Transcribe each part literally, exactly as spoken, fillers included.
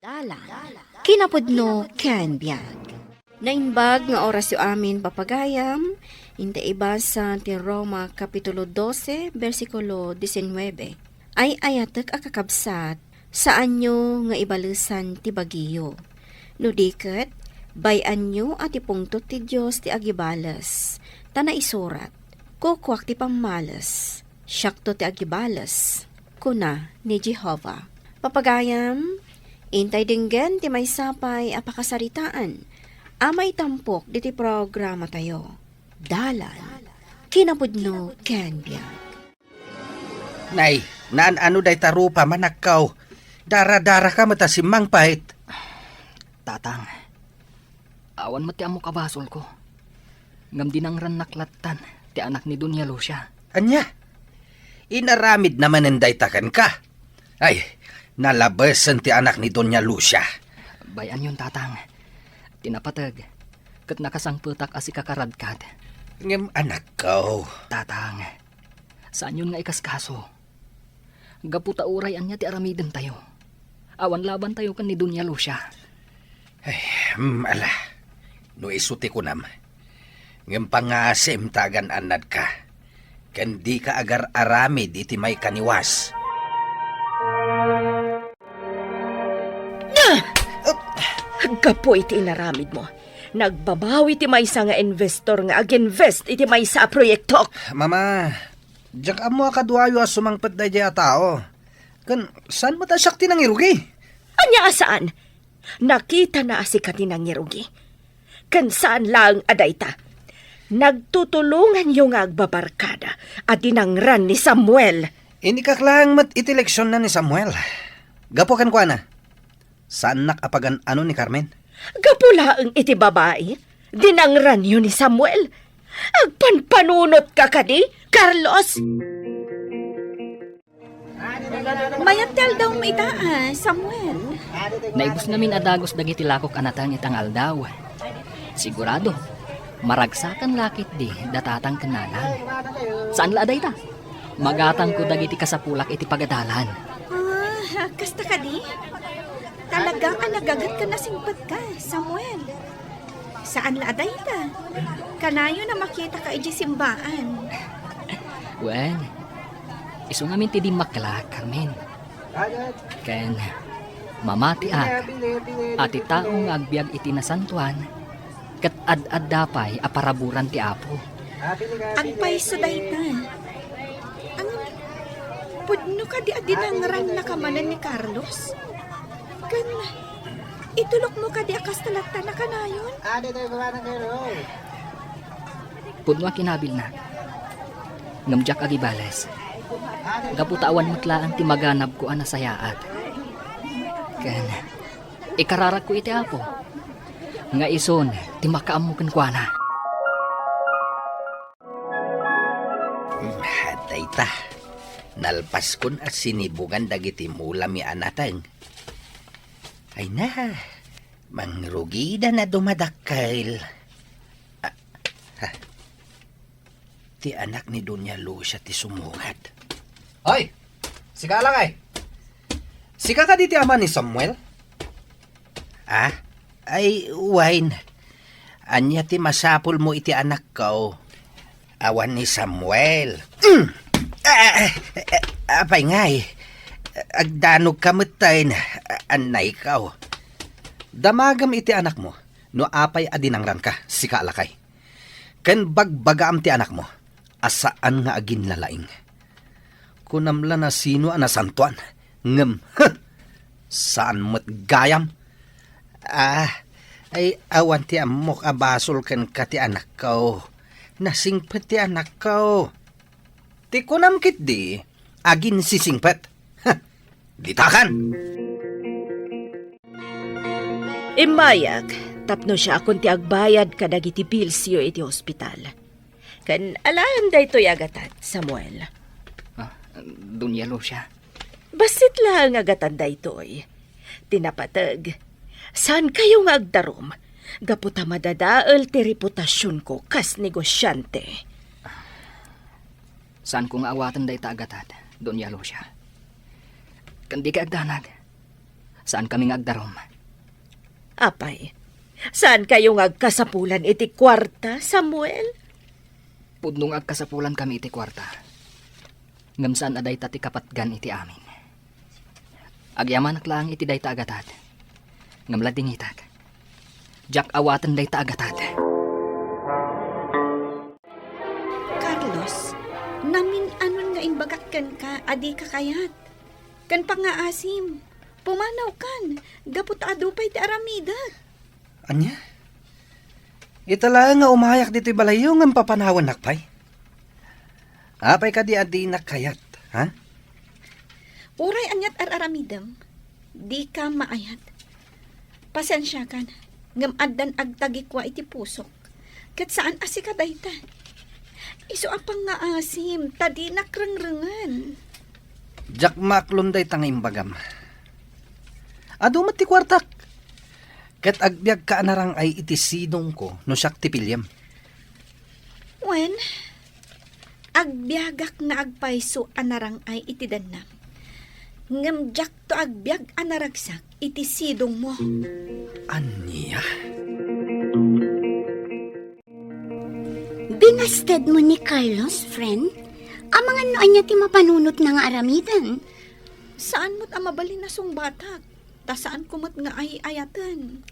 Dalan, kinapudno ken biag. Naimbag nga orasyo amin, papagayam, inta ibasa ti Roma Kapitulo dose, bersikulo disinnuebe. Ay-ayatek a kakabsat, saanyo nga ibalesan ti bagiyo. No di ket, bay-anyo a ti pungtot ti Dios ti agibales, ta naisurat, "Kukuak ti pammales, siakto ti agibales," kuna ni Jehovah. Papagayam, intay denggen ti maysa pay a pakasaritaan a maitampok ditoy programatayo. Dalan, kinapudno ken biag. Nay, naan-ano dayta rupa, manakkaw? Dara-daraka met a simmangpet. Tatang, awan met ti ammok a basolko. Ngem dinangrannak lattan ti anak ni Doña Lucia. Ania? Inaramidna manen dayta kenka? Ay, nalabesen ti anak ni Doña Lucia. Bay-anyon, Tatang. Ti napateg, ket nakasangpetak a sika karadkad. Ngem anakko. Tatang, saanyon nga ikaskaso. Gapu ta uray ania ti aramidentayo, awan labantayo ken ni Doña Lucia. Ay, mm, ala. No isu ti kunam, ngem pangasim ta agan-annadka, ken dika agar-aramid iti maikaniwas. Gapu iti inaramidmo, nagbabawi ti maysa nga investor nga ag-invest iti maysa a proyektok. Mama, diak ammo a kaduayo a sumangpet daydiay a tao. Ken saan met a siak ti nangirugi? Ania a saan? Nakitana a sika ti nangirugi. Ken saan laeng a dayta, nagtutulonganyo nga agbabarkada a dinangran ni Samuel. Inikak laeng met iti leksionna ni Samuel. Gapu kenkuana, saannak a pagan-ano ni Carmen. Gapu laeng iti babai, dinangranyo ni Samuel. Agpanpanunotka kadi, Carlos? Mayat ti aldawmo ita, a, Samuel. Naibus ngamin a dagus dagiti lakok a nateng ita nga aldaw. Sigurado, maragsakan la ketdi da tatang ken nanang. Saan la a dayta? Magatangko dagiti kasapulak iti pagadalan. Ah, kasta kadi? Talaga a nagaget ken nasingpetka, Samuel. Saan la a dayta? Kanayon a makitaka idiay simbaan. Wen, isu ngamin ti dimmakkelak, Carmen. Ken mamatiak a ti tao nga agbiag iti nasantoan, ket ad-adda pay a paraburan ti Apo. Agpayso dayta. Ang pudno kadi a dinangrannaka manen ni Carlos? Ken itulokmo kadi a kasta latta nakanayon? Pudno a kinabilna. Ngem diak agibales. Gapu ta awan met laeng ti maganabko a nasayaat. Ken ikararagko iti Apo nga isun ti makaammo kenkuana. Dayta, nalpaskon a sinibugan dagiti mulami a nateng. Ay na, mangrugida na dumadakkel. Ah, ha. Ti anak ni Doña Lucia ti sumungad. Hoy! Sika lakay! Sika kadi ti ama ni Samuel? Ah, ay, wen. Ania ti masapulmo iti anakko? Awan ni Samuel. Mm. Ah, ah, ah, apay ngay? Agdanogka metten, annayko. Damagem iti anakmo no apay a dinangranka, sika a lakay. Ken bagbagaam ti anakmo a saan nga aginlalaing. Kunam la nasino a nasantoan, ngem, huh, saan met gayam. Ah, ay awan ti ammok a basol kenka ti anakko. Nasingpet ti anakko. Ti kunam ketdi, aginsisingpet. Huh, ditakan! Immayak tapno siakon ti agbayad kadagiti billsyo iti ospital. Ken alaem daytoy a gatad, Samuel. Ah, Doña Lucia. Bassit laeng a gatad daytoy. Ti napateg, saankayo nga agdarum gapu ta madadael ti reputasionko kas negosiante. Saanko nga awaten dayta a gatad, Doña Lucia. Ken dikay agdanag. Saankami nga agdarum. Apay, saankayo nga agkasapulan iti kuarta, Samuel? Pudno nga agkasapulankami iti kuarta. Ngem saan a dayta ti kapatgan iti amin. Agyamanak laeng iti dayta a gatad. Ngem ladingitak. Diak awaten dayta a gatad. Carlos, namin-anon nga imbagak kenka a dika kayat. Ken pangngaasim, pumanawkan, gapu ta adu pay ti aramidek. Ania? Ita laeng nga umayak ditoy balayyo ngem papanawannak pay? Apay kadi a dinak kayat, ha? Uray aniat ar-aramidem, dika maayat. Pasensiakan, ngem addan agtagikua iti pusok. Ket saan a sika dayta. Isu a pangngaasim, ta dinak rengrengen. Diak maaklon dayta nga imbagam. Adu met ti kuartak. Ket agbiagka a narang-ay iti sidongko no siak ti piliem. Wen, agbiagak nga agpayso a narang-ay iti dennam. Ngem diakto agbiag a naragsak iti sidongmo. Ania? Binastedmo ni Carlos, friend? Amangan no ania ti mapanunotna nga aramiden? Saan met a mabalin a sungbatak, ta saanko met nga ay-ayaten.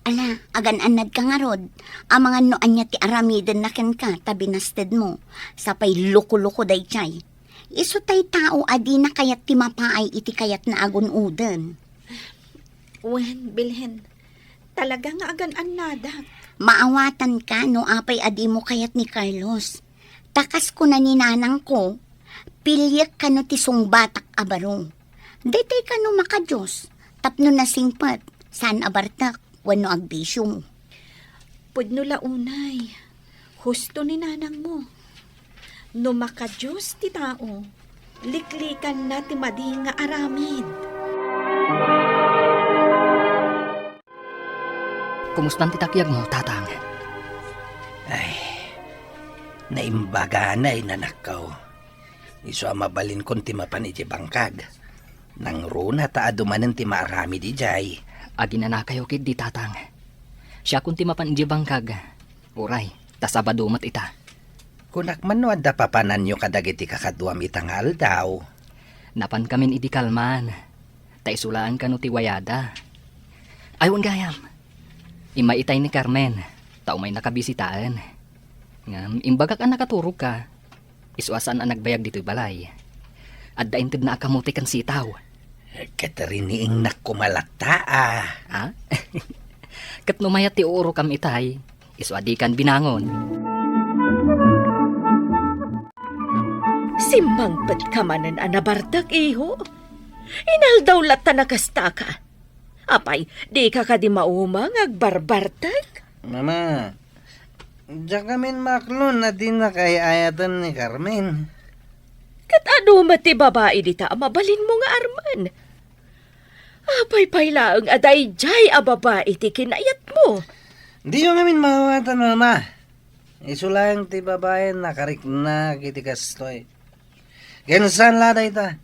Ala, agan-annadka ngarud. Amangan no ania ti aramidenna kenka ta binastedmo. Sapay loko-loko daydiay. Isu tay tao a dina kayat ti mapaay iti kayatna a gun-oden. Wen, bilhen, talaga nga agan-annadak. Maawatanka no apay a dimo kayat ni Carlos. Ta kas kuna ni nanangko, piliek kano ti sungbatak a baro. Daytoy kano makadios, tapno nasingpet, saan a bartek, wenno agbisio. Pudno la unay, husto ni nanangmo. No makadios ti tao, liklikanna ti madi nga aramid. Kumustan ti takyagmo, Tatang? Ay, naimbaganay, nanakko. Isu a mabalinkon ti mapan idiay bangkag. Nangruna ta adu manen ti maaramid idiay. Aginanakayo ketdi, Tatang. Siakon ti mapan idiay bangkag. Uray, ta Sabado met ita. Kunak man no adda papananyo kadagiti kakaduam ita nga aldaw. Napankamin idi kalman, ta isu laeng kano ti wayada. Ay, wen gayam. Immay itay ni Carmen, ta umaynaka bisitaen. Ngem imbagak a nakaturogka. Isu a saan a nagbayag ditoy balay. Adda intedna a kamote ken sitaw. Ket riniingnak koma latta a. Ha? Ket no mayat ti uurokam itay, isu a dikan binangon. Simmangpetka manen a nabartek, iho? Inaldaw latta a kastaka. Apay, dika kadi mauma nga agbarbartek? Mama, diak ngamin maaklon a dinak ay-ayaten ni Carmen. Ket adu met ti babai dita a mabalinmo nga armen. Apay pay laeng a daydiay a babai ti kinayatmo? Diyo ngamin maawatan, Mama. Isu laeng ti babai a nakariknak iti kastoy. Ken saan la dayta?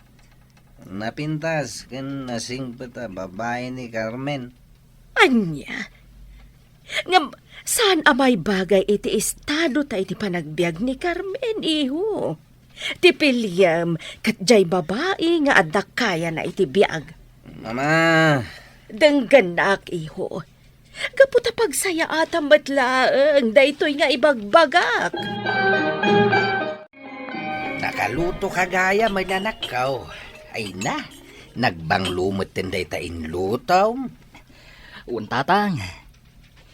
Napintas ken nasingpet a babai ni Carmen. Ania? Ngem saan a maibagay iti estado ta iti panagbiag ni Carmen, iho. Ti piliem ket diay babai nga adda kayana iti biag. Mama. Denggennak, iho. Gapu ta pagsayaatam met laeng daytoy nga ibagbagak. Nakalutoka gayam, nanakko. Ay na, nagbanglo metten dayta inlutom. Wen, Tatang.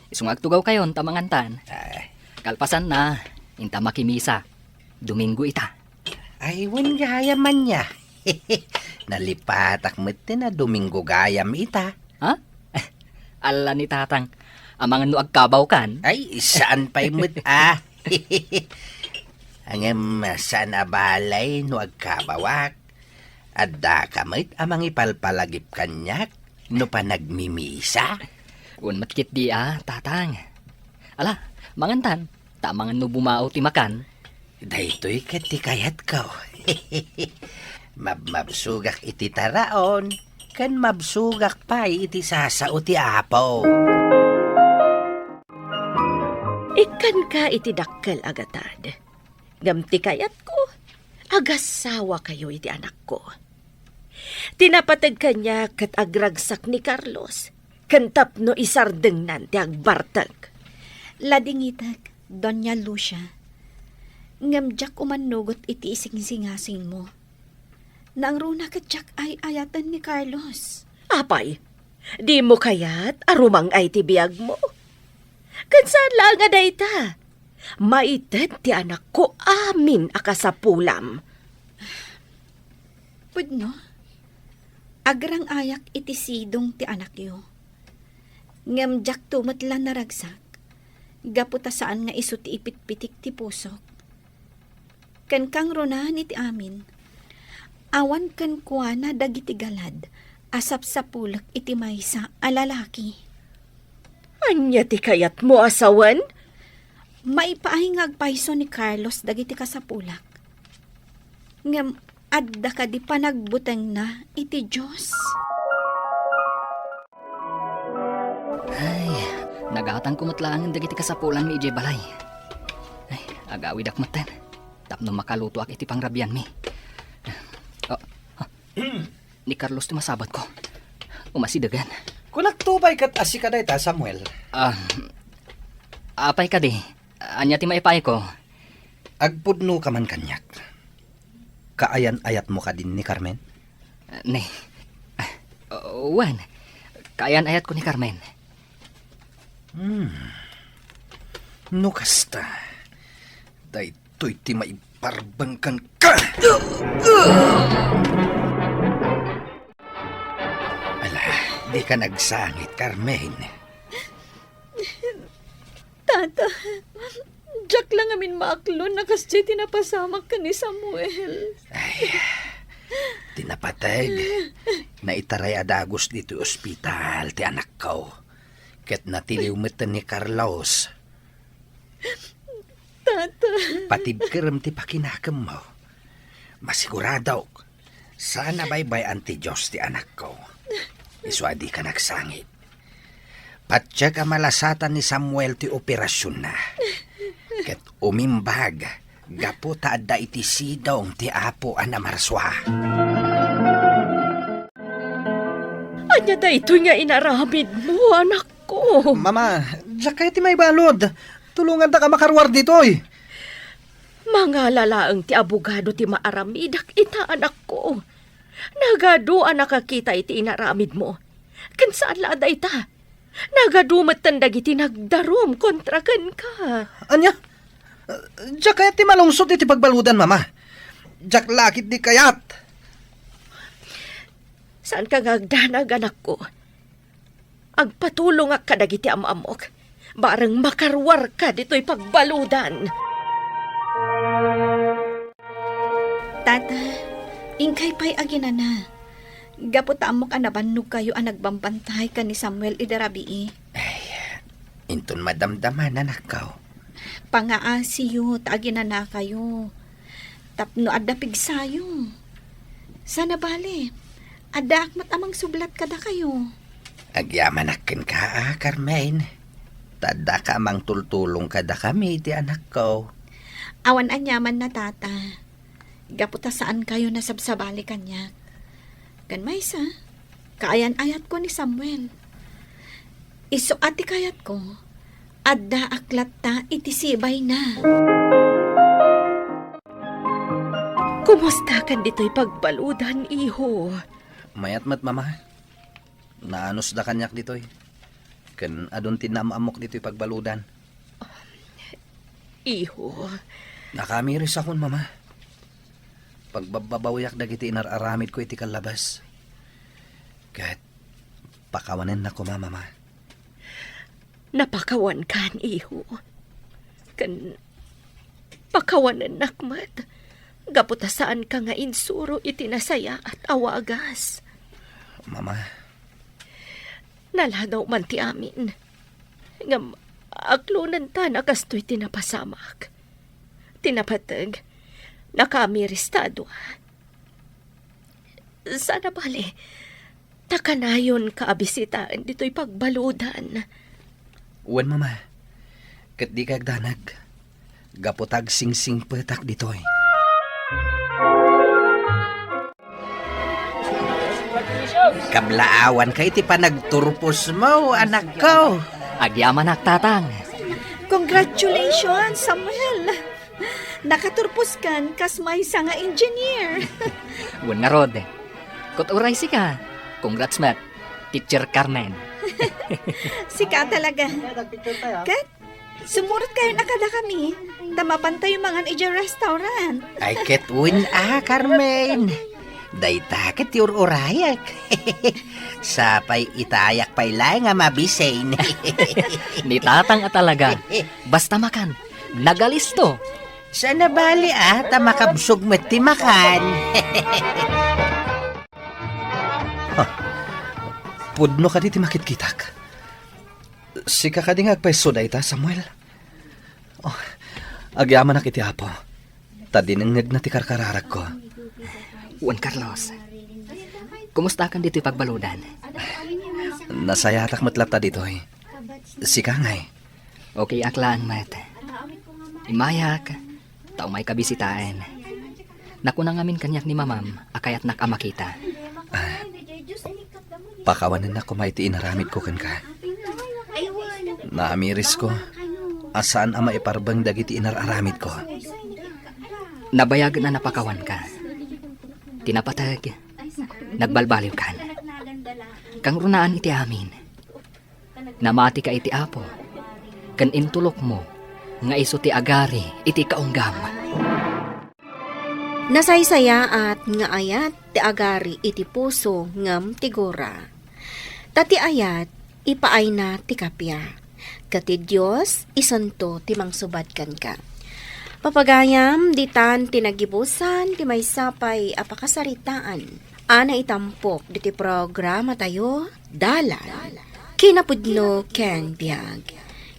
Isu nga agtugawkayon ta mangantan. Ah. Kalpasanna, inta makimisa. Domingo ita. Ay, wen gayam ania. Nalipatak metten a Domingo gayam ita. Ha? Ala ni Tatang, amangan no agkabawkan? Ay, saan pay met a. Ngem saan a balay no agkabawak. Addaka met a mangipalpalagip kaniak no panagmimisa. Wen met ketdi a, Tatang. Ala, mangantan, ta amangan no bumao ti makan. Daytoy ket ti kayatko. Mabmabsogak iti taraon, ken mabsogak pay iti sasao ti Apo. Ikkanka iti dakkel a gatad. Ngem ti kayatko, agassawakayo iti anakko. Ti napateg kaniak ket agragsak ni Carlos, ken tapno isardengnan ti agbartek. Ladingitek, Doña Lucia. Ngem diak umannugot iti isingsingasingmo. Nangruna ket diak ay-ayaten ni Carlos. Apay, dimo kayat a rumang-ay ti biagmo? Ket saan laeng a dayta. Maited ti anakko amin a kasapulam. Pudno, agrang-ayak iti sidong ti anakyo. Ngem diakto met la naragsak, gapu ta saan nga isu ti ipitpitik ti pusok. Ken kangrunaen iti amin, awan kenkuana dagiti galad a sapsapulek iti maysa a lalaki. Ania ti kayatmo a sawen? Maipaay nga agpayso ni Carlos dagiti kasapulak. Ngem adda kadi panagbutengna iti Dios? Ay, nagatangko met laengen dagiti kasapulanmi idiay balay. Ay, agawidak metten tapno makalutoak iti pangrabianmi. Oh, oh. Ni Carlos ti masabatko. Umasidegen. Kunakto pay ket a sika dayta, Samuel. Ah, apay kadi? Ania ti maipayko? Agpudnoka man kaniak. Kaayan-ayatmo kadin ni Carmen? Ne. Ah, wen, kaayan-ayatko ni Carmen. Hmm. No kasta, daytoy ti maiparbeng kenka. Ala, dika nagsangit, Carmen. Tata, diak la ngamin maaklon a kasdiay ti napasamak ken ni Samuel. Ay, ti napateg, naitaray a dagus ditoy ospital ti anakko. Ket natiliw met ni Carlos. Tata. Patibkerem ti pakinakemmo. Masiguradok, saan a baybay-an ti Dios ti anakko. Isu a dika nagsangit. Patiek a malasatan ni Samuel ti operasionna. Ket umimbag gapu ta adda iti sidong ti Apo a namarsua. Ania daytoy nga inaramidmo, anakko? Mama, diak kayat ti maibalud. Tulongandak a makaruar ditoy. Mangala laeng ti abogado ti maaramidak ita, anakko. Nagadu a nakakita iti inaramidmo. Ken saan la a dayta. Nagadu metten dagiti nagdarum kontra kenka. Ania? Diak kayat ti malungsot iti pagbaludan, Mama. Diak la ketdi kayat. Saanka nga agdanag, anakko. Agpatulongak kadagiti am-ammok. Bareng makaruarka ditoy pagbaludan. Tata, inkay pay aginana. Gapu ta ammok a nabannogkayo a nagbambantay ken ni Samuel idi rabii. Ay, inton madamdama, anakko. Pangaasiyo ta aginanakayo. Tapno adda pigsayo. Saan a bale, addaak met a mangsublat kadakayo. Agyamanak kenka, a, Carmen. Ta addaka a mangtultulong kadakami iti anakko. Awan aniamanna, Tata. Gapu ta saankayo nasabsabali kaniak. Ken maysa, kaayan-ayatko ni Samuel. Isu a ti kayatko, addaak latta iti sibayna. Kumustakan ditoy pagbaludan, iho? Mayat met, Mama. Naanusda kaniak ditoy. Ken adun ti naam-ammok ditoy pagbaludan. Iho. Nakamirisakon, Mama. Pagbabbabawiak dagiti inar-aramidko iti kallabas. Ket pakawanennak koma, Mama. Napakawankan, iho. Ken pakawanennak met, gapu ta saanka nga insuro iti nasayaat a wagas. Mama. Naladaw man ti amin. Ngem aklonenta a kastoy ti napasamak. Ti napateg, nakaamiris ta a dua. Saan a bale, Ta kanayon ka a bisitaen ditoy pagbaludan. Wen, Mama. Ket dika agdanag. Gapu ta agsingsingpetak ditoy. Kablaawanka iti panagturposmo, anakko. Agyamanak, Tatang. Congratulations, Samuel! Nakaturposkan kas maysa nga engineer. Wen ngarud, ket uray sika, congrats met, Teacher Carmen. Sika talaga. Ket, sumurotkayonto kadakami, ta mapantayo mangan idiay restaurant. Ay, ket wen a, Carmen. Dayta ket ti ur-urayek. Sapay itayak pay laeng a mabisin. Ni Tatang a talaga, basta makan, nagalisto. Saan a bali a, ta makabsog met ti makan. Ha, pudno kadi ti makitkitak? Sika kadi nga agpayso dayta, Samuel? Oh, agyamanak iti Apo, ta dinengngegna ti karkararagko. Juan Carlos, kumustakan ditoy pagbaludan? Nasayatak met latta ditoy. Sika ngay? Okay ak laeng met. Immayak, ta umayka bisitaen. Nakuna ngamin kaniak ni Mamam a kayatnak a makita. Ah, pakawanennak koma iti inaramidko kenka. Naamirisko a saan a maiparbeng dagiti inar-aramidko. Nabayagen a napakawanka. Ti napateg, nagbalbaliwkan. Kangrunaan iti amin. Namatika iti Apo, ken intulokmo nga isu ti agari iti kaunggam. Nasaysayaat nga ayat ti agari iti puso ngem ti gura. Ta ti ayat, ipaayna ti kappia. Ket ti Dios, isunto ti mangsubad kenka. Papagayam, ditan ti nagibusan ti maysa pay a pakasaritaan a naitampok ditoy programatayo, Dalan, Kinapudno ken Biag.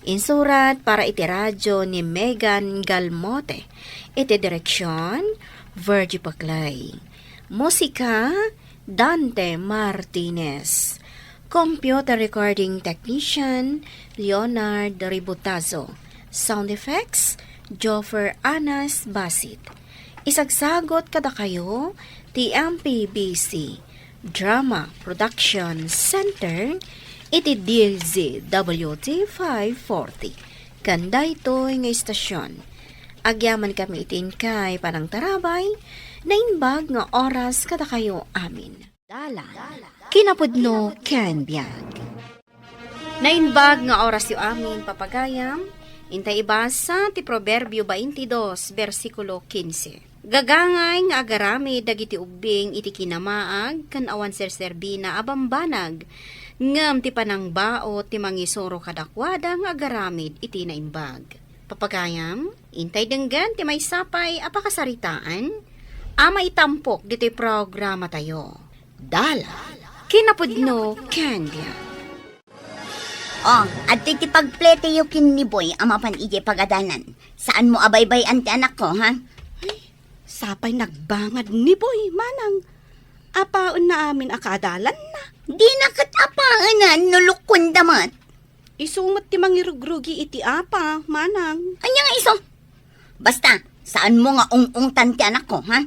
Insurat para iti radio ni Megan Galmote. Iti direksyon, Virgie Paclay. Musika, Dante Martinez. Computer recording technician, Leonard Ributazo. Sound effects, Joffer Anas Basit. Isagsagot kadakayo ti M P B C Drama Production Center iti D Z W T five forty. Ken daytoy nga istasyon, agyamankami iti inkay panangtarabay, naimbag nga oras kadakayo amin. Dalan, Kinapudno ken Biag. Naimbag nga orasyo amin, papagayam, intay ibasa ti Proverbio twenty-two, bersikulo quince. Gagangay nga agaramid dagiti ubbing iti kinamaag ken awan serserbina a bambanag, ngem ti panangbaut ti mangisuro kadakuada nga agaramid iti naimbag. Papagayam, intay denggen ti maysa pay a pakasaritaan a maitampok ditoy programatayo. Dalan, Kinapudno ken Biag. Oh, adtoy ti pagpletiyo ken ni Boy a mapan idiay pagadalan. Saanmo a baybay-an ti anakko, ha? Ay, sapay nagbangad ni Boy, manang. Apaenna amin a kaadalanna. Dina ket apaenan no lukkonda met. Isu met ti mangirugrugi iti apa, manang. Ania nga isu? Basta, saanmo nga ung-ungtan ti anakko, ha?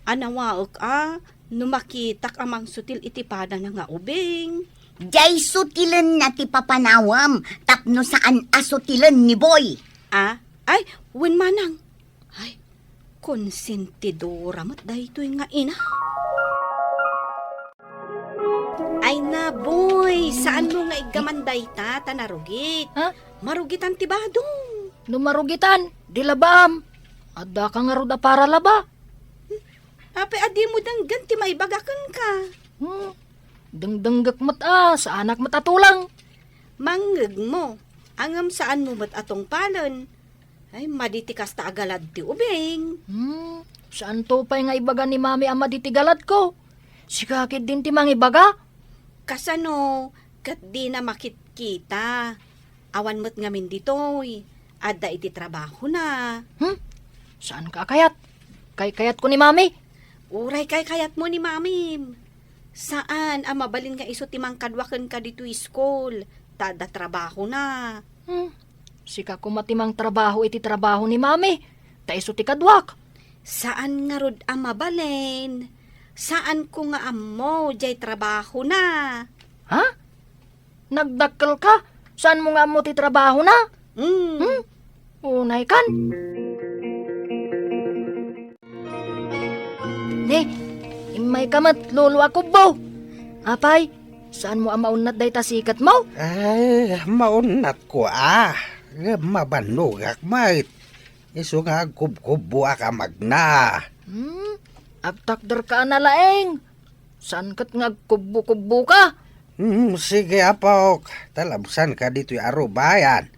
Anawaek a, no makitak a mangsutil iti padana nga ubing. Diay sutilenna ti papanawem tapno saan a sutilen ni Boy. Ah? Ay, wen manang. Ay, konsentidora met daytoy nga ina. Ay na, Boy, saanmo nga iggaman dayta ta narugit? Ha? Marugitan ti badong. No marugitan, di labaam. Addaka ngarud a para laba. Apay a dimo denggen ti maibaga kenka? Hmm. Dengdenggek met a, saanak met a tulang. Mangngegmo, ngem saanmo met a tungpalen. Ay, madi ti kasta a galad ti ubing. Hmm, saanto pay nga ibaga ni Mami a madi ti galadko? Sika ketdin ti mangibaga? Kasano ket dina makitkita? Awan met ngamin ditoy. Adda iti trabahona. Hmm? Saanka a kayat? Kaykayatko ni Mami. Uray kaykayatmo ni Mamim. Saan a mabalin nga isu ti mangkadua kenka ditoy iskul, ta adda trabahona. Hmm. Sika koma ti mangtrabaho iti trabaho ni Mami, ta isu ti kaduak. Saan ngarud a mabalin. Saanko nga ammo jay trabahona. Ha? Nagdakkelka? Saanmo nga ammo ti trabahona? Hmm. Hmm? Unay kan. Ne, immayka met, lolo a kubbo. Apay, saanmo a maunnat dayta siketmo? Ay, maunnatko a. Ngem mabannogak met. Isu nga agkubkubboak a magna. Hmm? Agtakderka a nalaing. Saan ket nga agkubbo-kubboka? Hmm, sige, apok. Talabsanka ditoy arubayan.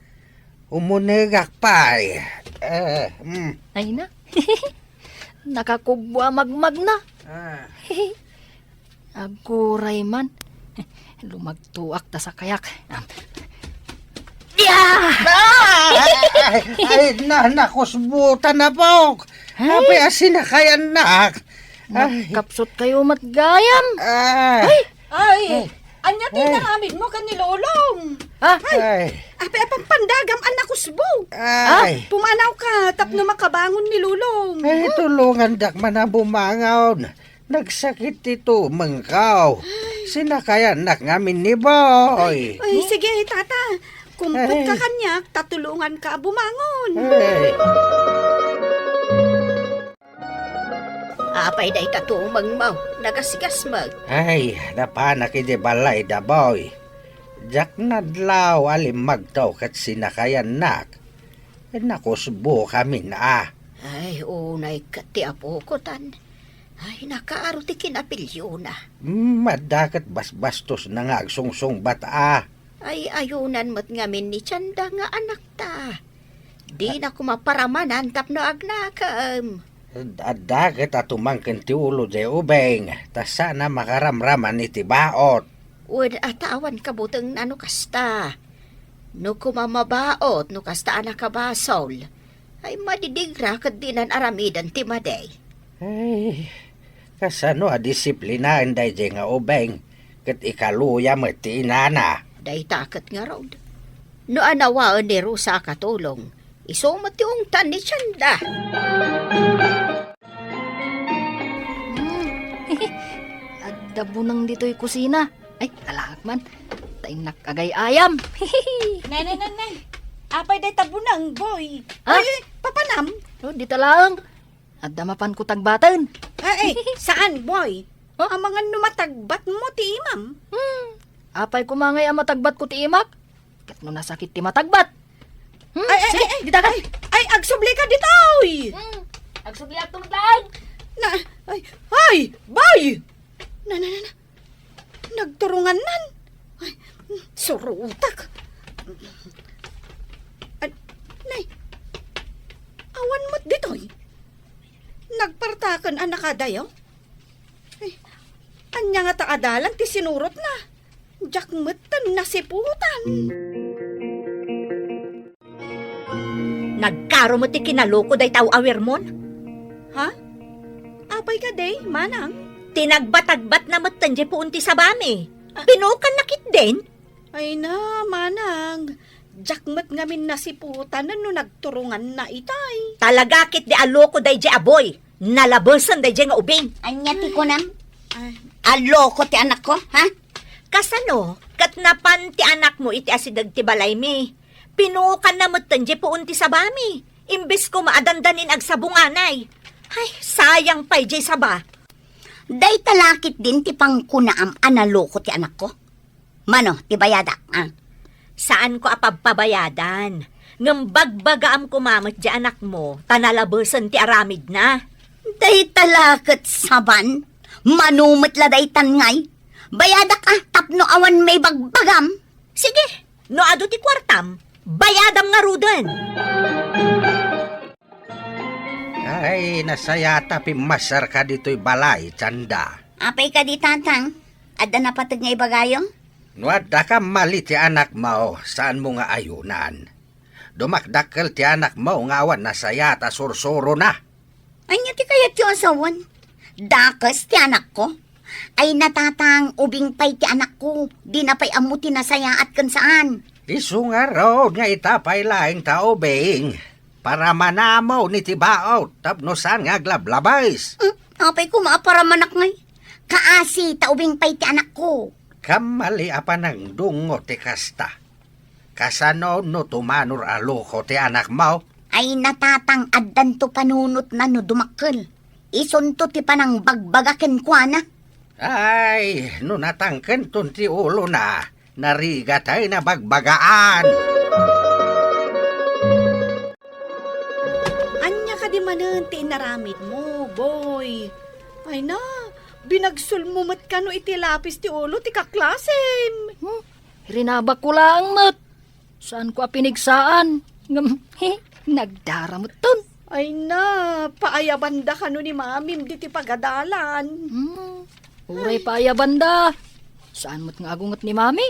Umunegak pay. Eh, hmm. Ay na. Nakakubbo a magmagna. Ah. Aguray man. Lumagtoak ta sakayak. Ya! Ah! Ay, ay, na, nakusbutan, apok. Ay. Apay a sinakayannak. Ay. Nagkapsut kayo met gayam. Ah. Ay! Ay! Ania ti inaramidmo ken ni Lolong? Ha? Ay! Ay. Apay a pampandagam a nakusbo? Ay. Pumanawka tapno makabangon ni Lolong. Ay, tulongandak man a bumangon. Nagsakit ti tumengko. Ay. Sinakayannak ngamin ni Boy. Ay, sige, tata. Kumputka kaniak, ta tulonganka a bumangon. Ay. Apay dayta tumengmo? Nagasgasmeg. Ay, napanak idi balay da Boy. Diak nadlaw a limmagto ket sinakayannak. Nakusbokamin a. Ay, unay ket ti apoko tan. Ay, nakaaro ti kinapilliona. Mm, adda ket basbastosna nga agsungsungbat a. Ay, ayunan met ngamin ni Tienda nga anakta. Dina koma paramanan tapno agnakem. Ad-, adda ket atumang ken ti ulo jay ubing, ta saan a makaramraman iti baot. Wen a ta awan kabutengna no kasta. No koma mabaot no kasta a nakabasol, ay madidigra ket dinan aramiden ti madi. Ay, kasano a disiplinaen dayjay nga ubing ket ikaluya met ti inana? Dayta ket ngarud. No anawaen ni Rosa a katulong, isu met ti ungtan ni Tienda. Hmm. Adda buneng ditoy kusina. Ay, alaak man. Ta innak agay-ayam. Nay, nay, nay, nay. Apay dayta buneng, Boy? Ha? Ay, ay, papanam? Oh, dita laeng. Adda mapanko tagbaten. Ay, ay, saan, Boy? Huh? Amangan no matagbatmo ti imam. Hmm. Apay koma ngay a matagbatko ti imak? Ket no nasakit ti matagbat. Hmm, ay, ay, sige, ay, ay, dita ka. Ay, ay, agsublika ditoy. Hmm, agsubliakto met laeng. Na, ay, ay, Boy! Na, na, na, na. Nagturongannan. Ay, surutak. Ay, nay, awan met ditoy. Nagpartaken a nakadayo. Ay, ania ngata a dalan ti sinurotna? Diak met ten nasiputan. Nagkaro met ti kinaloko dayta aw-awirmon. Ha? Apay kadi, manang? Ti nagbatagbatna metten jay puon ti sabami. Ah. Pinukanna ketdin? Ay na, manang. Diak met ngamin nasiputan no nagturonganna itay. Talaga ketdi a loko dayjay a Boy. Nalabesen dayjay nga ubing. Ania ti kunam? Ay. A loko ti anakko, ha? Kasano? Ket napan ti anakmo iti asideg ti balaymi. Pinukanna metten jay puon ti sabami. Imbes koma a dandanin agsabunganay. Ay, sayang pay jay saba. Dayta la ketdin ti pangkunaam a naloko ti anakko. Mano ti bayadak, a? Saanko a pagpabayadan. Ngem bagbagaam koma met jay anakmo, ta nalabesen ti aramidna. Dayta la ket saban? Mano met la daytan ngay? Bayadak, a, tapno awan maibagbagam. Sige, no adu ti kuartam, bayadam ngaruden. Ay, nasayaat a pimmasarka ditoy balay, Tienda. Apay kadi, Tatang? Adda napateg nga ibagayo? No adda kammali ti anakmo, saanmo nga ayunan. Dumakdakkel ti anakmo nga awan nasayaat a sursurona. Ania ti kayatyo a sawen? Dakes ti anakko. Ay, natatang, ubing pay ti anakko. Dina pay ammo ti nasayaat ken saan. Isu ngarud nga ita pay laeng ta ubing. Para manamon iti baot tapno saan nga aglablabes. Hmm, apay koma a paramanak ngay? Kaasi ta ubing pay ti anakko. Kammali a panangdungngo ti kasta. Kasano no tumanor a loko ti anakmo? Ay, natatang, addanto panunotna no dumakkel. Isunto ti panangbagbaga kenkuana. Ay, no natangkenton ti ulona, narigatay nabagbagaan. Ania kadi manen ti inaramidmo, boy? Ay na, binagsolmo met kano iti lapis ti ulo ti kaklasem. Hmm? Rinabakko laeng met. Saanko a pinigsaan. Ngem, he, nagdara metton. Ay na, paayabanda kano ni mamim diti pagadalan. Hmm, uray paayabanda. Saan met nga agunget ni mami?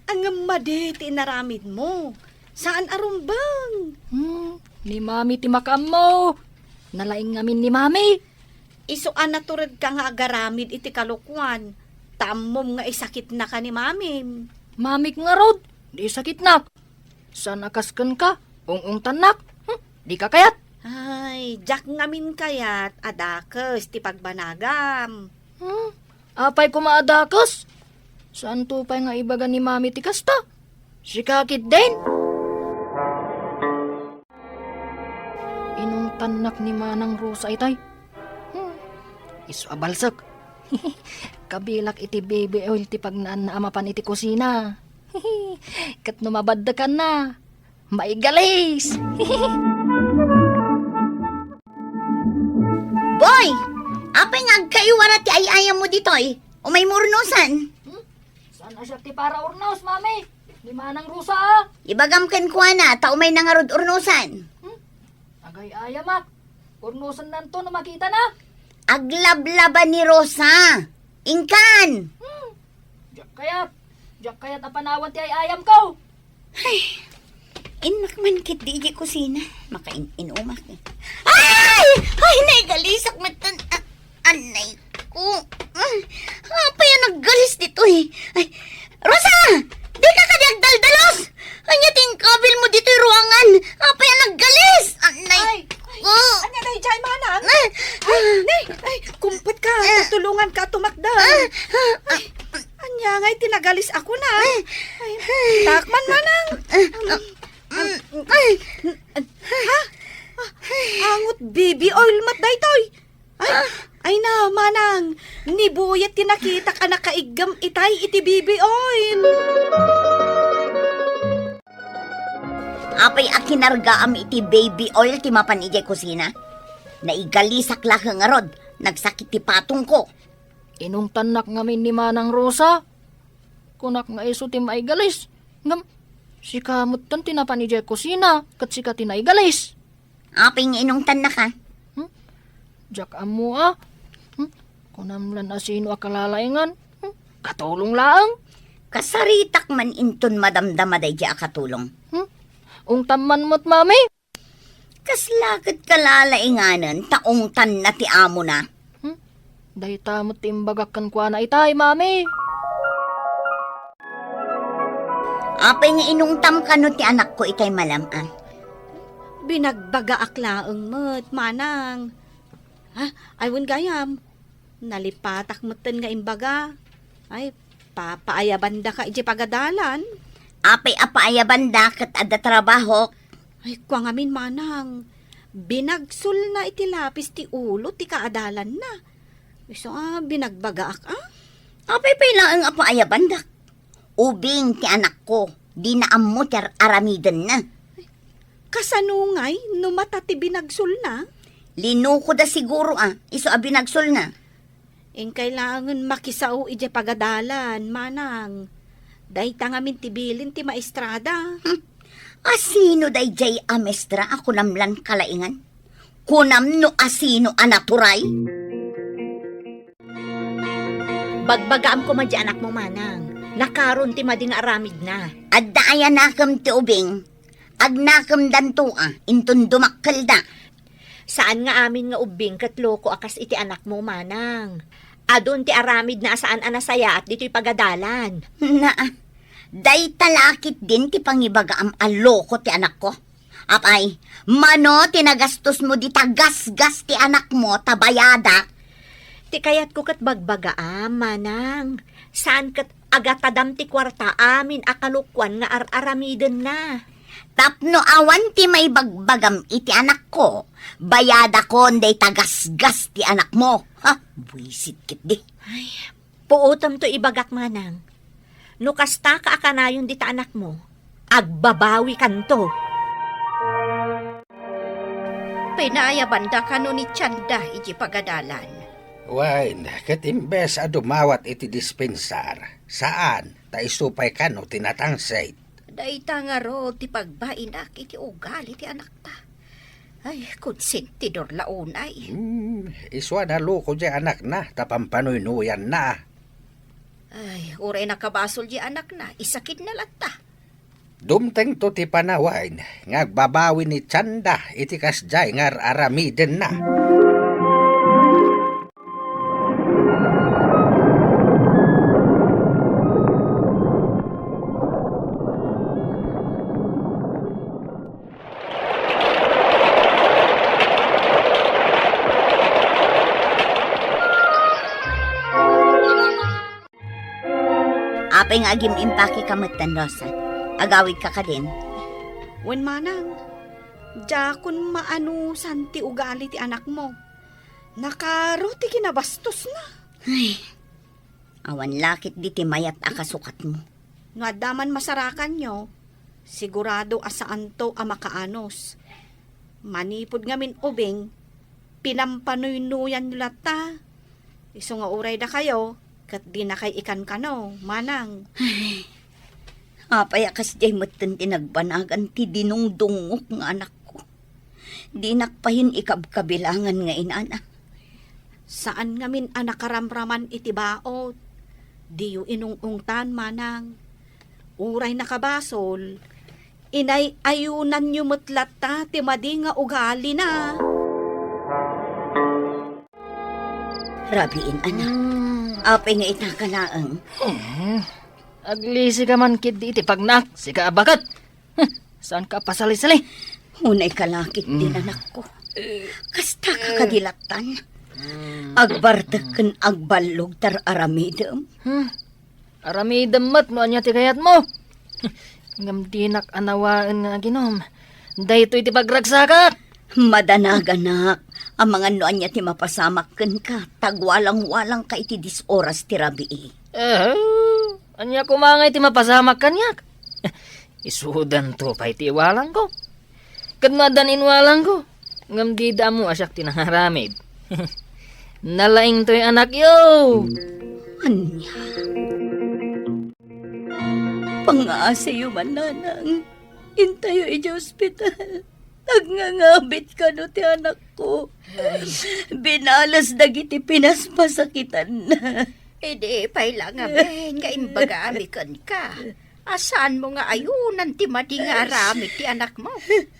Ngem madi ti inaramidmo. Saan a rumbeng. Hmm, ni mami ti makaammo. Nalaing ngamin ni mami. Isu a naturedka nga agaramid iti kalokuan, ta ammom nga isakitnaka ni mamim. Mamik ngarud, di isakitnak. Saan a kas kenka, ung-ungtannak. Hmm, dika kayat. Ay, diak ngamin kayat a dakes ti pagbanagam. Hmm, apay koma a dakes? Saanto pay nga ibaga ni mami ti kasta? Sika ketdin? Inungtannak ni Manang Rosa itay. Hmm. Isu a balsek. Kabilak iti baby oil ti pagnaanna a mapan iti kusina. Ket no mabaddekanna, maigalis. Boy, apay nga agkaiwara ti ay-ayammo ditoy? Umaymo urnosan. Hmm? Saan a siak ti para urnos, mami? Ni Manang Rosa, a. Ibagam kenkuana, ta umayna ngarud urnosan. Hmm? Agay-ayamak. Urnosennanto no makitana. Aglablaba ni Rosa. Inkan! Hmm. Diak kayat. Diak kayat a panawan ti ay-ayamko. Ay, innak man ketdi idiay kusina. Makain-inumak. Ay! Ay, naigalisak met. Anay ko. Ah, apay a naggalis ditoy? Ay, Rosa! Dika kadi agdaldalos? Ania ti inkabilmo ditoy ruangan? Apay a naggalis? Anay ko. Ania daydiay, manang? Ah, ay, nay, ay, kumpet ka. Ah. Tutulongan ka tumakder. Ah, ah, ah. Ay, ania ngay ti nagalis a kuna? Ay, dakman, manang. Ah, ah, ah, ay. Ha? Ah, angot baby oil met daytoy. Ay, ay na, manang. Ni Buyet ti nakitak a nakaiggem itay iti baby oil. Apay a kinargaam iti baby oil ti mapan idiay kusina? Naigalisak la ngarud, nagsakit ti patongko. Inungtannak ngamin ni Manang Rosa. Kunak nga isu ti maigalis. Ngem, sika metten ti napan idiay kusina, ket sika ti naigalis. Apay nga inungtannaka? Hmm? Diak ammo a. Hmm? Kunam lan a sino a kalalaingan. Hmm? Katulong laeng. Kasaritak man inton madamdama daydiay a katulong. Hmm? Ungtam man met, mami. Kasla ket kalalainganen ta ungtanna ti amona. Hmm? Dayta met ti imbagak kenkuana itay, mami. Apay nga inungtam kano ti anakko itay malam-am? Binagbagaak laeng met, manang. Ha? Ay, wen gayam. Nalipatak metten nga imbaga. Ay, papaayabandaka idiay pagadalan. Apay a paayabanda ket adda trabahok? Ay, kua ngamin, manang. Binagsolna iti lapis ti ulo ti kaadalanna. Isu a binagbagaak, a? Apay pay laeng a paayabandak? Ubing ti anakko, dina ammo ti ar-, aramidenna. Kasano ngay no mata ti binagsolna? Linukoda siguro a, isu a binagsolna. Inkay laengen makisao idiay pagadalan, manang. Dayta ngamin ti bilin ti maestrada. Hmm. Asino daydiay a maestra a kunam lan kalaingan? Kunam no asino a naturay? Bagbagaam koma di anakmo, manang. Nakaron ti madi nga aramidna. Adda aya nakem ti ubing? Agnakemdanto a, inton dumakkelda. Saan nga amin nga ubbing ket loko a kas iti anakmo, manang. Adun ti aramidna a saan a nasayaat ditoy pagadalan. Naa, dayta la ketdin ti pangibagaam a loko ti anakko. Apay, mano ti nagastosmo dita gasgas ti anakmo ta bayadak? Ti kayatko ket bagbagaam, manang. Saan ket agatadam ti kuarta amin a kalokuan nga ar-aramidenna. Tapno awan ti maibagbagam iti anakko, bayadakon dayta gasgas ti anakmo. Ha, buisit ketdi. Ay, puotem to ibagak, manang. No kastaka a kanayon dita anakmo, agbabawikanto. Pinayabanda kano ni Tianda iti pagadalan? Wen, ket imbes a dumawat iti dispensar, saan, ta isu pay kano ti natangsit. Dayta ngarud ti pagbainak iti ugali ti anakta. Ay, konsentidor la unay. Hmm, isu a naloko diay anakna ta pampanuynuyanna. Ay, uray nakabasol diay anakna, isakitna latta. Dumtengto ti panawen nga agbabawi ni Tianda iti kasdiay nga ar-aramidenna. Apay nga agim-impakeka metten, Rosa? Agawidka kadin? Wen, manang, diakon maanusan ti ugali ti anakmo. Nakaro ti kinabastosna. Ay, awan la ketdi ti mayat a kasukatmo. No adda man masarakanyo, sigurado a saanto a makaanus. Manipud ngamin ubing, pinampanuynuyanyo latta. Isu nga uray dakayo, ket dinakay ikankano, manang. Ay, apay a kasdiay metten ti nagbanagan ti dinungdungngok nga anakko? Dinak payen ikabkabilangan nga inana. Saan ngamin a nakaramraman iti baot. Diyo inung-ungtan, manang. Uray nakabasol, inay-ayunanyo met latta ti madi nga ugalina. Rabiin, anak. Hmm. Apay nga itaka laeng? Hmm. Aglisika man ketdi iti pagnak, sika a baket. Huh, saanka a pasalisali? Unay kalakit din, mm, anakko. Kastaka kadi lattan. Mm. Agbartek ken agballog ti ar-aramidem. Hmm. Aramidem met no ania ti kayatmo. Ngem dinak a nawaen nga aginom. Daytoy ti pagragsakak. Madanaganak, amangan no ania ti mapasamak kenka, ta agwalang-walangka iti dis oras ti rabii. Eh, ania koma ngay ti mapasamak kaniak? Isudanto pay ti iwalangko. Ket no addan inwalangko, ngem dida ammo a siak ti nangaramid. Nalaingtoy anakyo! Ania? Pangaasiyo man, nanang. Intayo idiay ospital. Agngangabit kano ti anakko. Ay. Binales dagiti pinaspasakitanna. Idi pay la ngamin nga imbagami kenka a saanmo nga ayunan ti madi nga aramid ti anakmo,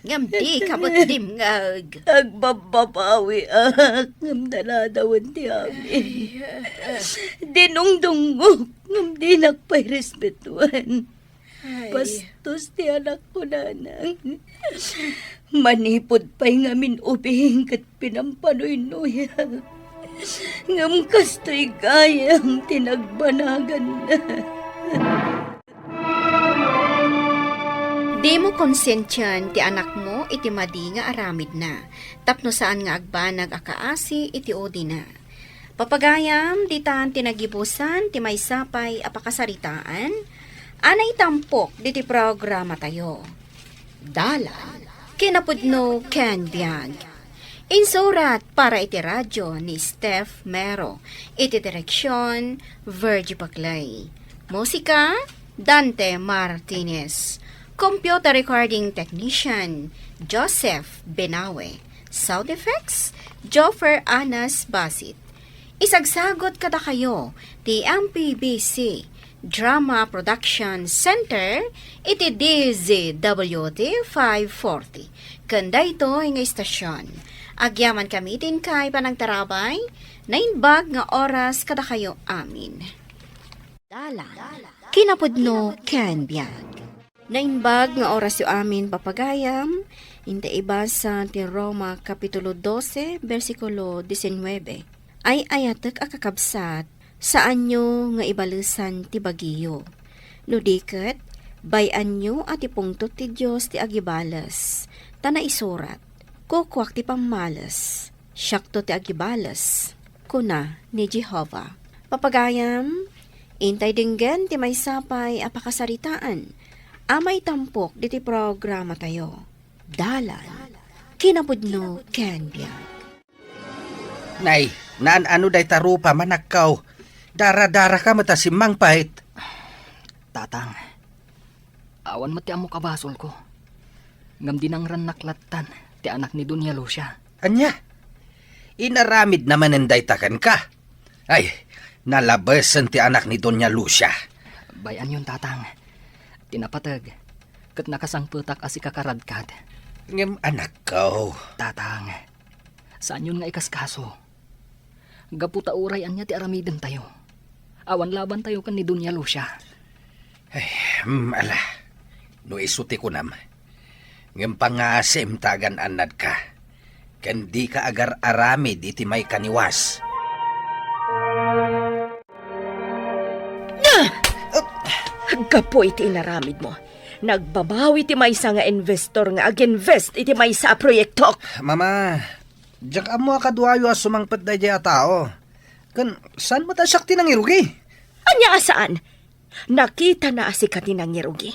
ngem dika met dimngeg. Agbabbabawiak, ngem daladawen ti amin. Ay, ah, ah. Dinungdungngok, ngem dinak pay respetuen. Ay. Bastos ti anakko, nanang. Manipud pay ngamin ubing ket pinampanuynoyak. Ngem kastoy gayam ti nagbanaganna. Dimo konsensian ti anakmo iti madi nga aramidna, tapno saan nga agbanag a kaasi iti udina. Papagayam, ditan ti nagibusan ti maysa pay a pakasaritaan a naitampok diti programatayo. Dalan, kinapudno ken biag. Insurat para iti radio ni Steph Mero, iti direksyon, Virgie Paclay. Musika, Dante Martinez. Computer recording technician, Joseph Benawe. Sound effects, Joffer Anas Basit. Isagsagut kadakayo ti M P B C Drama Production Center iti D Z W T five forty. Ken daytoy nga istasyon, agyaman kami ti inkay panangtarabay, naimbag nga oras kadakayo amin. Dalan, kinapudno ken biag. Naimbag nga orasyo amin, papagayam, inta ibasa ti Roma Kapitulo dose, bersikulo disinnuebe. Ay-ayatek a kakabsat, saanyo nga ibalesan ti bagiyo. No di ket, bay-anyo a ti pungtot ti Dios ti agibales, ta naisurat, "Kukuak ti pammales, siakto ti agibales," kuna ni Jehovah. Papagayam, intay denggen ti maysa pay a pakasaritaan a maitampok diti programatayo. Dalan, kinapudno ken biag. Nay, naan-ano dayta rupa, manakkaw? Dara-daraka met a simmangpet. Tatang, awan met ti ammok a basolko. Ngem dinangrannak lattan ti anak ni Doña Lucia. Ania? Inaramidna manen dayta kenka? Ay, nalabesen ti anak ni Doña Lucia. Bay-anyon, Tatang. Ti napateg, ket nakasangpetak a sika karadkad. Ngem anakko. Tatang, saanyon nga ikaskaso. Gapu ta uray ania ti aramidentayo, awan labantayo ken ni Doña Lucia. Ay, mm, ala, no isu ti kunam, ngem pangngaasim ta agan-annadka, ken dika agar-aramid iti maikaniwas. Gapu iti inaramidmo, nagbabawi ti maysa nga investor nga ag-invest iti maysa a proyektok. Mama, diak ammo a kaduayo a sumangpet daydiay a tao. Ken saan met a siak ti nangirugi? Ania a saan? Nakitana a sika ti nangirugi.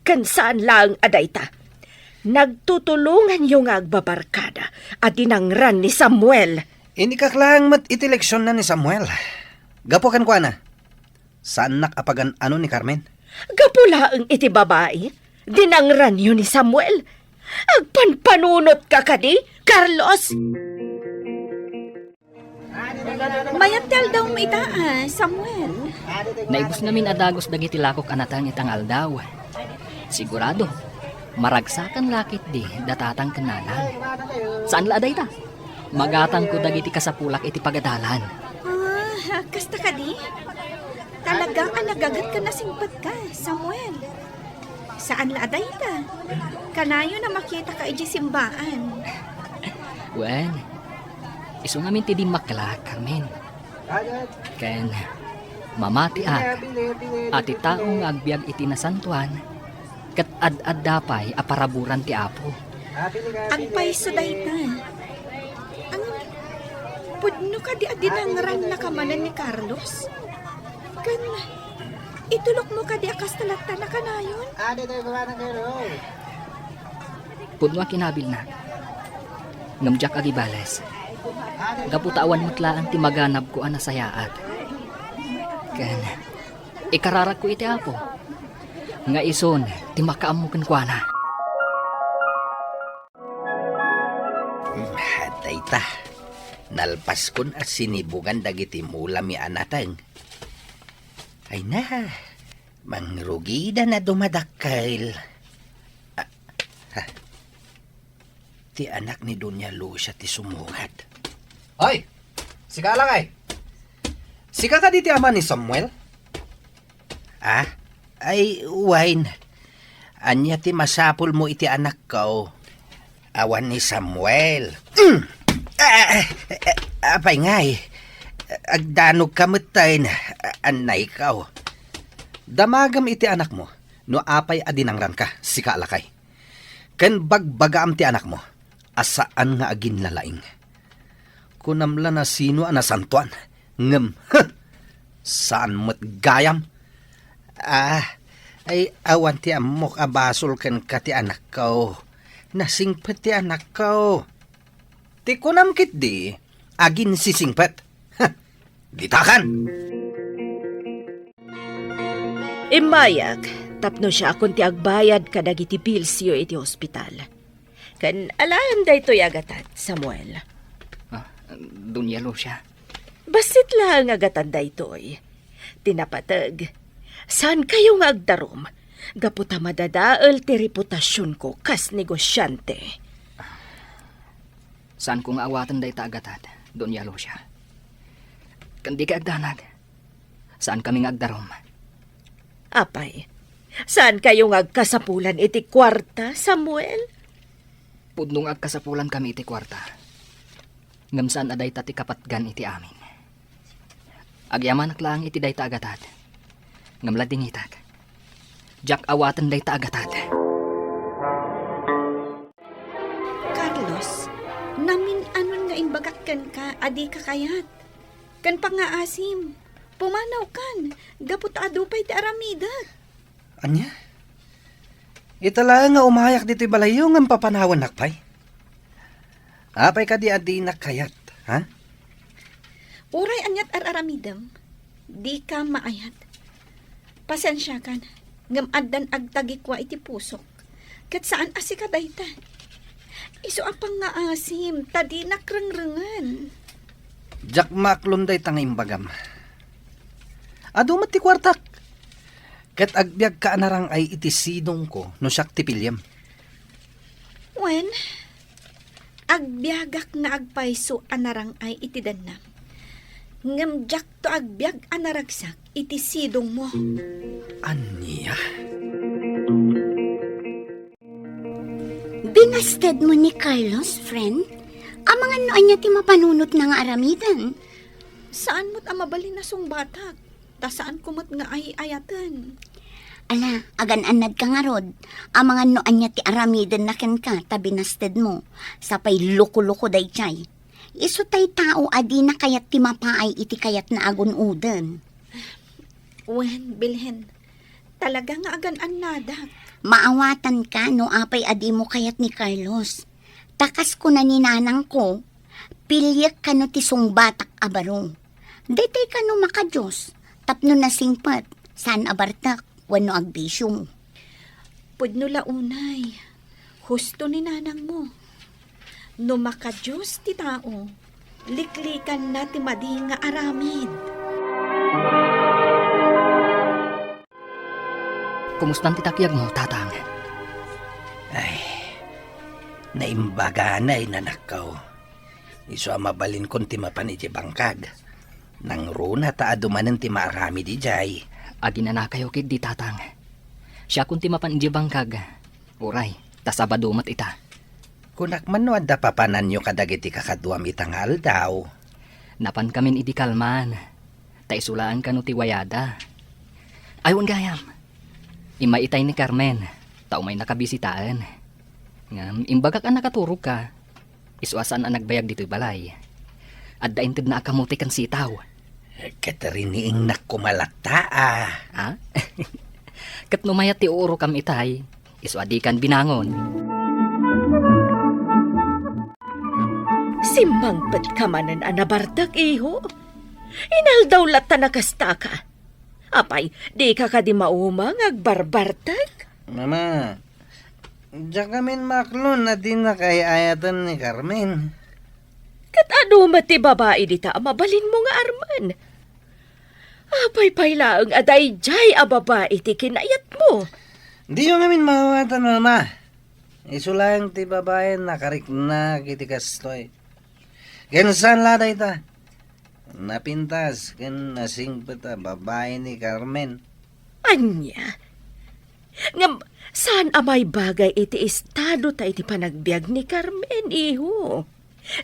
Ken saan laeng a dayta. Nagtutulonganyo nga agbabarkada a dinangran ni Samuel. Inikak laeng met iti leksionna ni Samuel. Gapu kenkuana, saannak a pagan-ano ni Carmen. Gapu laeng iti babai, dinangranyo ni Samuel. Agpanpanunotka kadi, Carlos? Mayat ti aldawmo ita, a, Samuel. Naibusnamin a dagus dagiti lakok a nateng ita nga aldaw. Sigurado, maragsakan la ketdi da tatang ken nanang. Saan la a dayta. Magatangko dagiti kasapulak iti pagadalan. Ah, kasta kadi? Talaga a nagaget ken nasingpetka, Samuel. Saan la a dayta. Kanayon a makitaka idiay simbaan. Wen, isu ngamin ti dimmakkelak, Carmen. Ken mamatiak a ti tao nga agbiag iti nasantoan, ket ad-adda pay a paraburan ti Apo. Agpayso dayta. Ang pudno kadi a dinangrannaka manen ni Carlos? Ken itulokmo kadi a kasta latta a kanayon? Pudno a kinabilna. Ngem diak agibales. Gapu ta awan met laeng ti maganabko a nasayaat. Ken ikararakko iti Apo nga isun ti makaammo kenkuana. Dayta, nalpaskon a sinibungan dagiti mulami a nateng. Ay na, mangrugida na dumadakkel. Ah, ha. Ti anak ni Doña Lucia ti sumungad. Hoy! Sika, lakay! Sika kadi ti ama ni Samuel? Ah, ay, wen. Ania ti masapulmo iti anakko? Awan ni Samuel. Mm! Ah, ah, ah, apay ngay? Agdanogka metten, annayko. Damagem iti anakmo no apay a dinangranka, sika a lakay. Ken bagbagaam ti anakmo a saan nga aginlalaing. Kunam la no sino a nasantoan, ngem, huh, saan met gayam. Ah, ay awan ti ammok a basol kenka ti anakko. Nasingpet ti anakko. Ti kunam ketdi, aginsisingpet. Huh, ditakan! Immayak tapno siakon ti agbayad kadagiti billsyo iti ospital. Ken alaem daytoy a gatad, Samuel. Ah, Doña Lucia. Bassit laeng a gatad daytoy. Ti napateg, Saankayo nga agdarum, gapu ta madadael ti reputasionko kas negosiante. Saanko nga awaten dayta a gatad, Doña Lucia. Ken dika agdanag. Saankami nga agdarum. Apay, saankayo nga agkasapulan iti kuarta, Samuel? Pudno nga agkasapulankami iti kuarta. Ngem saan a dayta ti kapatgan iti amin. Agyamanak laeng iti dayta a gatad. Ngem ladingitak. Diak awaten dayta a gatad. Carlos, namin-anon nga imbagak kenka a dika kayat. Ken pangngaasim, pumanawkan, gapu ta adu pay ti aramidek. Ania? Ita laeng nga umayak ditoy balayyo ngem papanawannak pay? Apay kadi a dinak kayat, ha? Uray aniat ar-aramidem, dika maayat. Pasensiakan, ngem addan agtagikua iti pusok, ket saan a sika dayta. Isu a pangngaasim ta dinak rengrengen. Diak maaklon dayta nga imbagam. Adu met ti kuartak. Ket agbiagka a narang-ay iti sidongko no siak ti piliem. Wen, agbiagak nga agpayso a narang-ay iti dennam. Ngem diakto agbiag a naragsak iti sidongmo. Ania? Binastedmo ni Carlos, friend? Amangan no ania ti mapanunotna nga aramiden? Saan met a mabalin a sungbatak, ta saanko met nga ay-ayaten. Ala, agan-annadka ngarud. Amangan no ania ti aramidenna kenka ta binastedmo. Sapay loko-loko daydiay. Isu tay tao a dina kayat ti mapaay iti kayatna a gun-oden. Wen, bilhen. Talaga nga agan-annadak. Maawatanka no apay a dimo kayat ni Carlos. Ta kas kuna ni nanangko, piliek kano ti sungbatak a baro. Daytoy kano makadios, tapno nasingpet, saan a bartek, wenno agbisio. Pudno la unay, husto ni nanangmo. No makadios ti tao, liklikanna ti madi nga aramid. Kumustan ti takiagmo, Tatang? Ay, naimbaganay, nanakko. Isu a mabalinkon ti mapan idiay bangkag. Nangruna ta adu manen ti maaramid idiay. Aginanakayo ketdi, Tatang. Siakon ti mapan idiay bangkag. Uray, ta Sabado met ita. Kunak man no adda papananyo kadagiti kakaduam ita nga aldaw. Napankamin idi kalman, ta isu laeng kano ti wayada. Ay, wen gayam. Immay itay ni Carmen, ta umaynaka bisitaen. Ngem imbagak a nakaturogka. Isu a saan a nagbayag ditoy balay. Adda intedna a kamote ken sitaw. Ket riniingnak koma latta a. Ha? Ket no mayat ti uurokam itay, isu a dikan binangon. Simmangpetka manen a nabartek, iho? Inaldaw latta a kastaka. Apay, dika kadi mauma nga agbarbartek? Mama, diak ngamin maaklon a dinak ay-ayaten ni Carmen. Ket adu met ti babai dita a mabalinmo nga armen. Apay pay laeng a daydiay a babai ti kinayatmo? Diyo ngamin maawatan, Mama. Isu laeng ti babai a nakariknak iti kastoy. Ken saan la dayta? Napintas ken nasingpet a babai ni Carmen. Ania? Ngem saan a maibagay iti estado ta iti panagbiag ni Carmen, iho.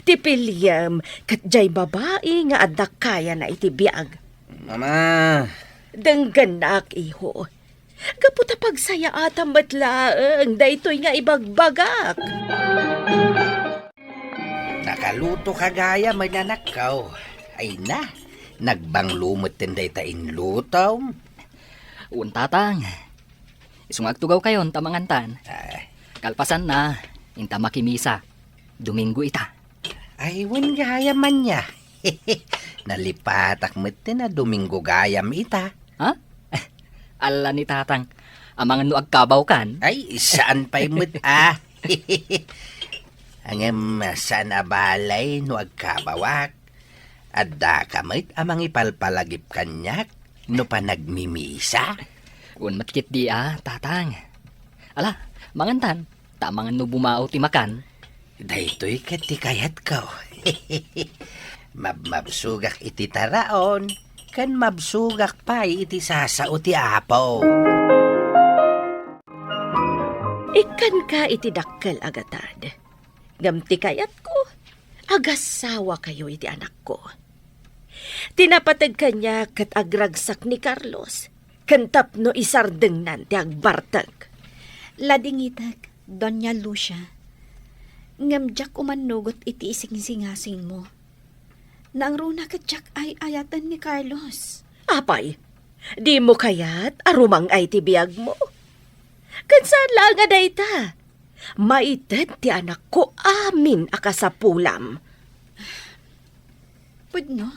Ti piliem ket diay babai nga adda kayana iti biag. Mama. Denggennak, iho. Gapu ta pagsayaatam met laeng daytoy nga ibagbagak. Nakalutoka gayam, nanakko. Ay na, nagbanglo metten dayta inlutom. Wen, Tatang. Isu nga agtugawkayon ta mangantan. Ah. Kalpasanna, inta makimisa. Domingo ita. Ay, wen gayam ania. Nalipatak metten a Domingo gayam ita. Ha? Ala ni Tatang, amangan no agkabawkan? Ay, saan pay met a. Ngem saan a balay no agkabawak. Addaka met a mangipalpalagip kaniak no panagmimisa. Wen met ketdi a, Tatang. Ala, mangantan, ta amangan no bumao ti makan. Daytoy ket ti kayatko. Mabmabsogak iti taraon, ken mabsogak pay iti sasao ti Apo. Ikkanka iti dakkel a gatad. Ngem ti kayatko, agassawakayo iti anakko. Ti napateg kaniak ket agragsak ni Carlos, ken tapno isardengnan ti agbartek. Ladingitek, Doña Lucia. Ngem diak umannugot iti isingsingasingmo. Nangruna ket diak ay-ayaten ni Carlos. Apay, dimo kayat a rumang-ay ti biagmo? Ken saan laeng a dayta. Maited ti anakko amin a kasapulam. Pudno,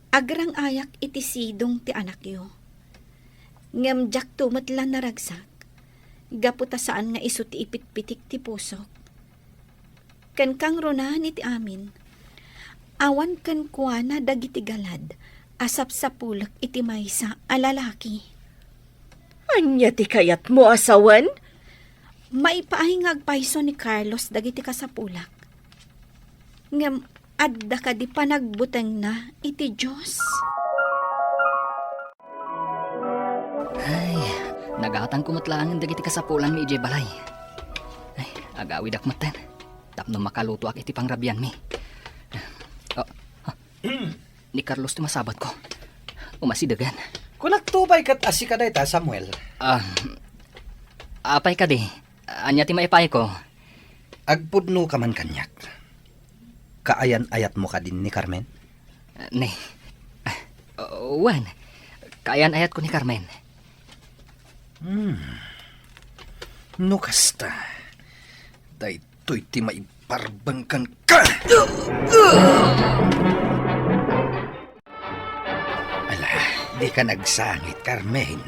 agrang-ayak iti sidong ti anakyo. Ngem diakto met la naragsak, gapu ta saan nga isu ti ipitpitik ti pusok. Ken kangrunaen iti amin, awan kenkuana dagiti galad a sapsapulek iti maysa a lalaki. Ania ti kayatmo a sawen? Maipaay nga agpayso ni Carlos dagiti kasapulak. Ngem adda kadi panagbutengna iti Dios? Ay, nagatangko met laengen dagiti kasapulanmi idiay balay. Ay, agawidak metten tapno makalutoak iti pangrabianmi. Oh, ah, ni Carlos ti masabatko. Umasidegen. Kunakto pay ket a sika dayta, Samuel. Ah, apay kadi? Ania ti maipayko? Agpudnoka man kaniak. Kaayan-ayatmo kadin ni Carmen? Ni, ah, wen, kaayan-ayatko ni Carmen. Hmm. No kasta, daytoy ti maiparbeng kenka. Ala, dika nagsangit, Carmen.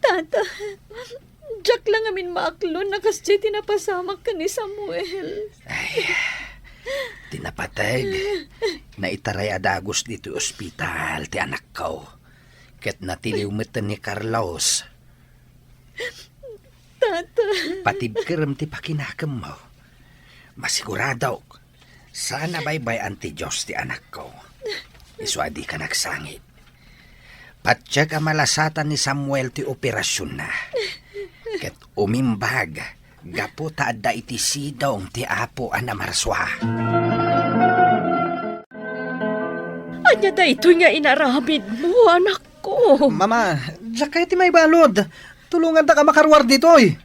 Tata, diak la ngamin maaklon a kasdiay ti napasamak ken ni Samuel. Ay, ti napateg, naitaray a dagus ditoy ospital ti anakko. Ket natiliw met ni Carlos. Tata. Patibkerem ti pakinakemmo. Masiguradok, saan a baybay-an ti Dios ti anakko. Isu a dika nagsangit. Patiek a malasatan ni Samuel ti operasionna. Ket umimbag gapu ta adda iti sidong ti Apo a namarsua. Ania daytoy nga inaramidmo, anakko? Mama, diak kayat ti maibalud. Tulongandak a makaruar ditoy.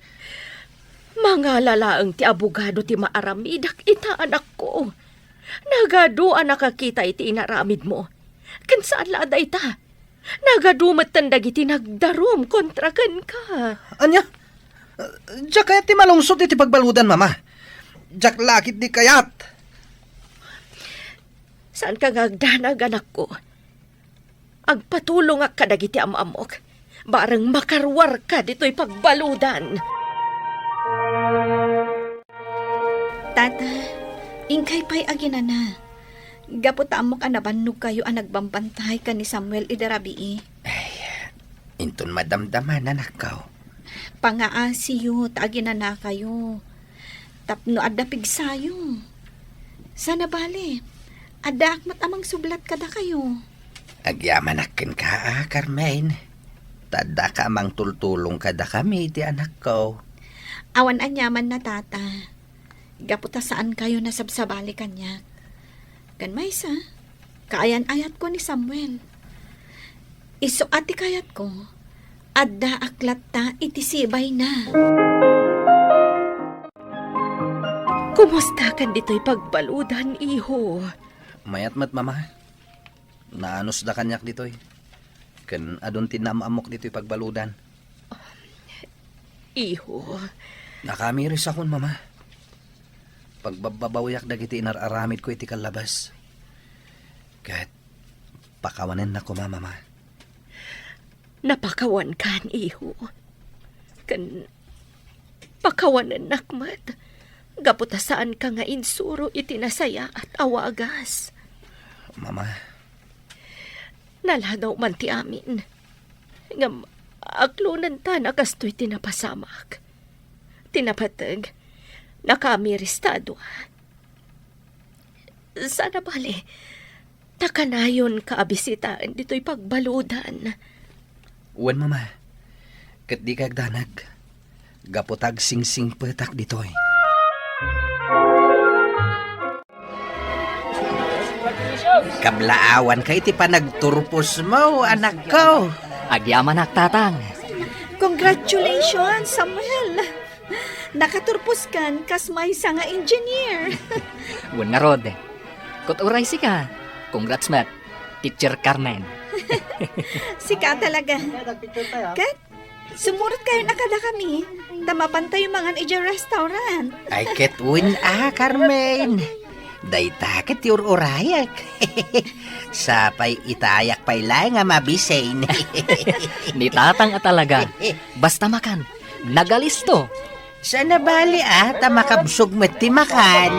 Mangala laeng ti abogado ti maaramidak ita, anakko. Nagadu a nakakita iti inaramidmo. Ken saan la a dayta. Nagadu metten dagiti nagdarum kontra kenka. Ania? Diak kayat ti malungsot iti pagbaludan, Mama. Diak la ketdi kayat. Saanka nga agdanag, anakko. Agpatulongak kadagiti am-ammok. Bareng makaruarka ditoy pagbaludan. Tata, inkay pay aginana. Gapu ta ammok a nabannogkayo a nagbambantay ken ni Samuel idi rabii. Ay, inton madamdama, anakko. Pangaasiyo ta aginanakayo. Tapno adda pigsayo. Saan a bale, addaak met a mangsublat kadakayo. Agyamanak kenka a, Carmen. Ta addaka a mangtultulong kadakami iti anakko. Awan aniamanna, Tata. Gapu ta saankayo nasabsabali kaniak. Ken maysa, kaayan-ayatko ni Samuel. Isu a ti kayatko, addaak latta iti sibayna. Kumustakan ditoy pagbaludan, iho? Mayat met, Mama. Naanusda kaniak ditoy. Ken adun ti naam-ammok ditoy pagbaludan. Iho. Nakamirisakon, Mama. Pagbabbabawiak dagiti inar-aramidko iti kallabas. Ket pakawanennak koma, Mama. Napakawankan, iho. Ken pakawanennak met, gapu ta saanka nga insuro iti nasayaat a wagas. Mama. Naladaw man ti amin. Ngem, aklonenta a kastoy ti napasamak. Ti napateg, nakaamiris ta a dua. Saan a bale, ta kanayonka a bisitaen ditoy pagbaludan. Wen, Mama, ket dika agdanag. Gapu ta agsingsingpetak ditoy. Kablaawanka iti panagturposmo, anakko. Agyamanak, Tatang. Congratulations, Samuel! Nakaturposkan kas maysa nga engineer. Wen ngarud, ket uray sika. Congrats met, Teacher Carmen. Sika talaga. Ket, sumurot kayon a kadakami, ta mapantayo mangan idiay restaurant. Ay, ket wen a, Carmen. Dayta ket ti ur-urayak. Sapay itayak pay laeng a mabisin. Ni Tatang a talaga. Basta makan, nagalisto. Saan a bale a, ta makabsog met ti makan.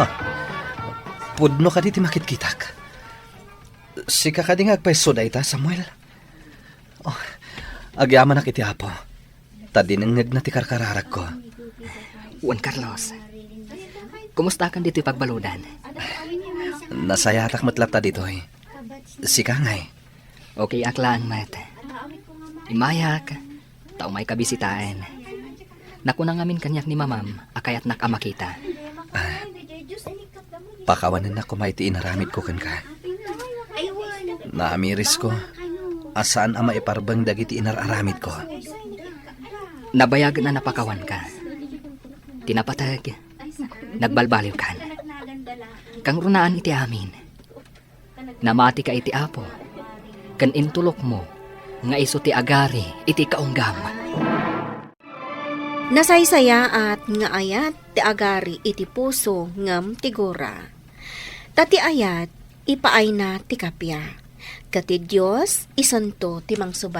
Ah, pudno kadi ti makitkitak? Sika kadi nga agpayso dayta, Samuel? Oh, agyamanak iti Apo, ta dinengngegna ti karkararagko. Juan Carlos, kumustakan ditoy pagbaludan? Nasayatak met latta ditoy. Sika ngay? Okay ak laeng met. Immayak, ta umayka bisitaen. Nakuna ngamin kaniak ni Mamam a kayatnak a makita. Ah, pakawanennak koma iti inaramidko kenka. Naamirisko a saan a maiparbeng dagiti inar-aramidko. Nabayagen a napakawanka. Ti napateg, nagbalbaliwkan. Kangrunaan iti amin. Namatika iti Apo, ken intulokmo nga isu ti agari iti kaunggam. Nasaysayaat nga ayat ti agari iti puso ngem ti gura. Ta ti ayat, ipaayna ti kappia. Ket ti Dios, isunto ti mangsubad.